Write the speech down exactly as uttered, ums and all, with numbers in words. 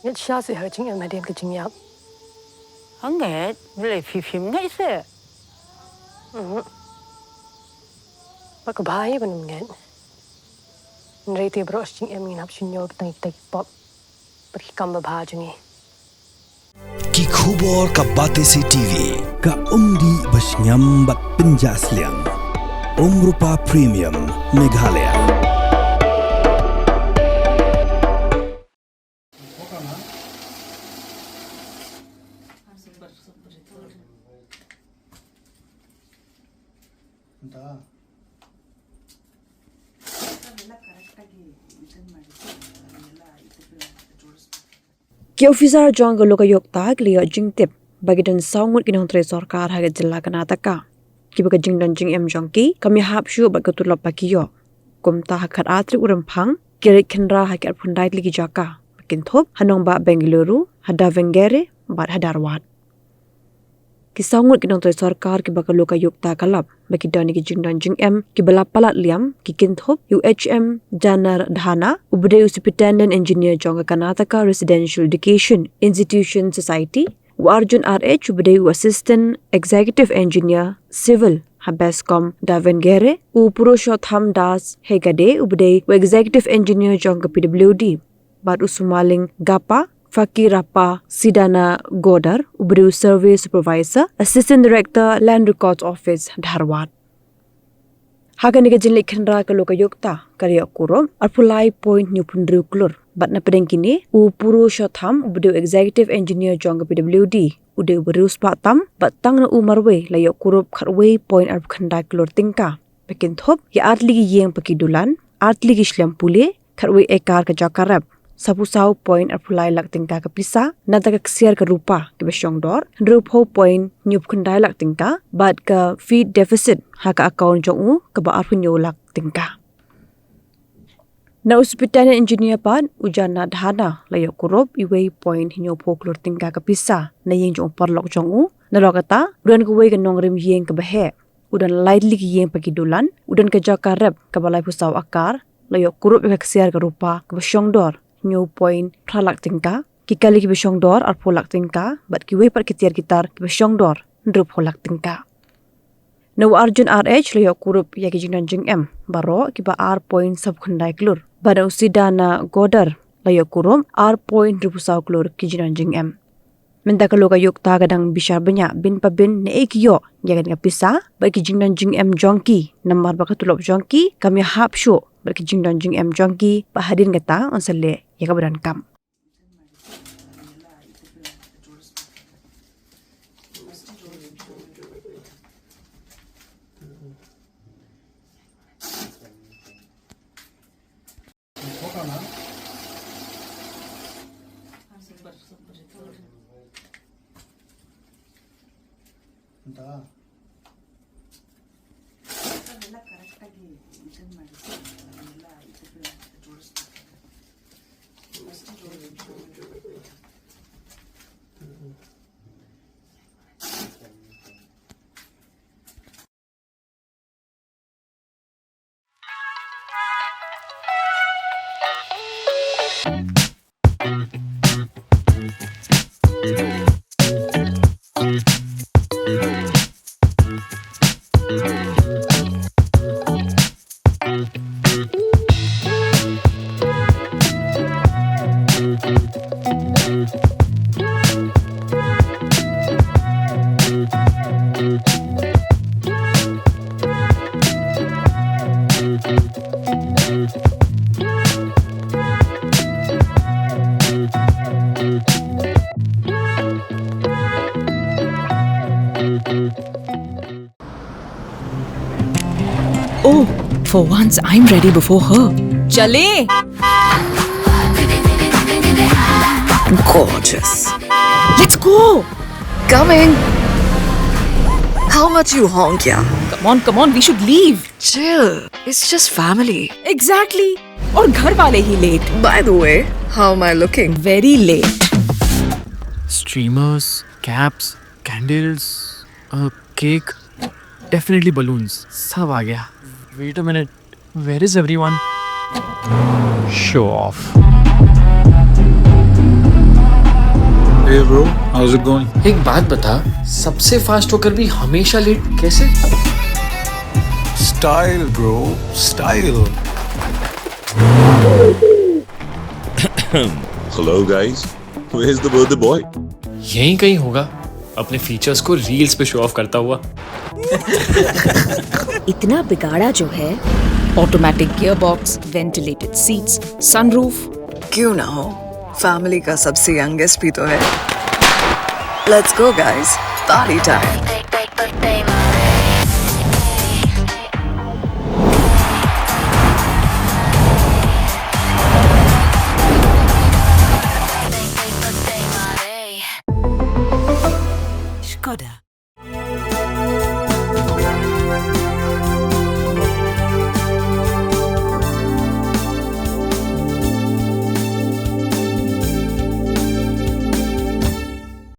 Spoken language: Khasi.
Ngeit shisha seh ha ka jingim hadien ka jingïap. Ngeit, balei phi phim ngeit seh? Mhm. Ba ka bha hi ban ym ngeit. Hynrei te baroh shi jingim ngin hap shu ñiew kita kita ki pop bad ki kam babha jong ngi. Ki khubor ka Batesi TV, ka umdih ba shngiam bad pynjah sliang. Umrupa Premium, Meghalaya. Ki officer jong ka Lokayukta ki la ïoh jingtip ba ki don saw ngut ki nongtrei sorkar ha ka jylla Karnataka kiba ka jingdon jingem jong ki kam ïahap shuh bad ka tulop ba ki ïoh. Kumta ha ka khatar tarik u Rymphang ki la leit khynra ha ki arphew khyndai tylli ki jaka ba kynthup ha nongbah Bengaluru, ha Davangere bad ha Dharwad. Ki saw ngut ki nongtrei sorkar kiba ka Lokayukta ka lap ba ki don ïa ki jingdon jingem kiba la palat liam ki kynthup ïa u H M Janar Dhana uba dei u Superintendent Engineer jong ka Karnataka Residential Education Institution Society, u Arjun R H uba dei u Assistant Executive Engineer Civil ha Bescom Davangere, u Purushotham Das Hegade uba dei u Executive Engineer jong ka P W D, bad u Sumaling Gapa, Fakirappa Sidana Godar uba dei u Survey Supervisor, Assistant Director, Land Records Office, Dharwad. Ha kane ka jingleit khynra ka Lokayukta ka la ïoh kurup arphew lai point hynñiewphew hynriew klur bad na pdeng kine u Purushotham uba dei u Executive Engineer jong ka P W D u dei uba riewspah tam bad tang na u marwei la ïoh kurup khatwei point arphew khyndai klur tyngka ba kynthup ïa ar tylli ki ïing ba ki dulan, ar tylli ki shlem pule, khatwei ekar ka jaka rep, saphew saw point arphew lai lak tyngka ka pisa na ka ksiar ka rupa kiba shongdor hynriewphew point hynñiewphew khyndai lak tyngka bad ka feed deficit ha ka account jong u kaba arphew hynñiew lak tyngka. Na u Superintendent Engineer pat u Janar Dhana la ïoh kurup uwei point hynñiewphew klur tyngka ka pisa na ïing jong u paralok jong u. Nalor kata u don kawei ka nongrim ïing kaba heh, u don lai tylli ki ïing ba ki dulan, u don ka jaka rep kaba laiphew saw akar, la ïoh kurup ïa ka ksiar ka rupa kaba shongdor hynñiew point phra lak tyngka, ki kali kiba shongdor arphew lak tyngka bad kiwei pat ki tiar ki tar kiba shongdor hynriewphew lak tyngka. Na u Arjun R H la ïoh kurup ïa ki jingdon jingem baroh kiba ar point sawphew khyndai klur bad na u Sidana Godar la ïoh kurup ar point hynriewphew saw klur ki jingdon jingem. Mynta ka Lokayukta ka dang bishar bniah bin pa bin naei ki ïoh ïa kane ka pisa bad ki jingdon jingem jong ki namar ba ka tulop jong ki kam ïahap shuh bad ki jingdon jingem jong ki ba hadien kata yn sa leh ïa kaba donkam. Oh, for once I'm ready before her. Chale! Gorgeous. Let's go! Coming! How much you honk, yeah? Come on, come on, we should leave. Chill. It's just family. Exactly. और घर वाले ही late. By the way, how am I looking? Very late. Streamers, caps, candles, a cake, definitely balloons. सब आ गया. Wait a minute. Where is everyone? Show off. Bro, how's it going? एक बात बता, सबसे फास्ट होकर भी हमेशा लेट कैसे? Style, bro, style. Hello, guys. Where's the birthday boy? यहीं कहीं होगा, अपने फीचर्स को रील्स पे शो ऑफ करता हुआ। इतना बिगाड़ा जो है। Automatic gearbox, ventilated seats, sunroof। क्यों ना हो, फैमिली का सबसे यंगेस्ट भी तो है। Let's go, guys. Party time.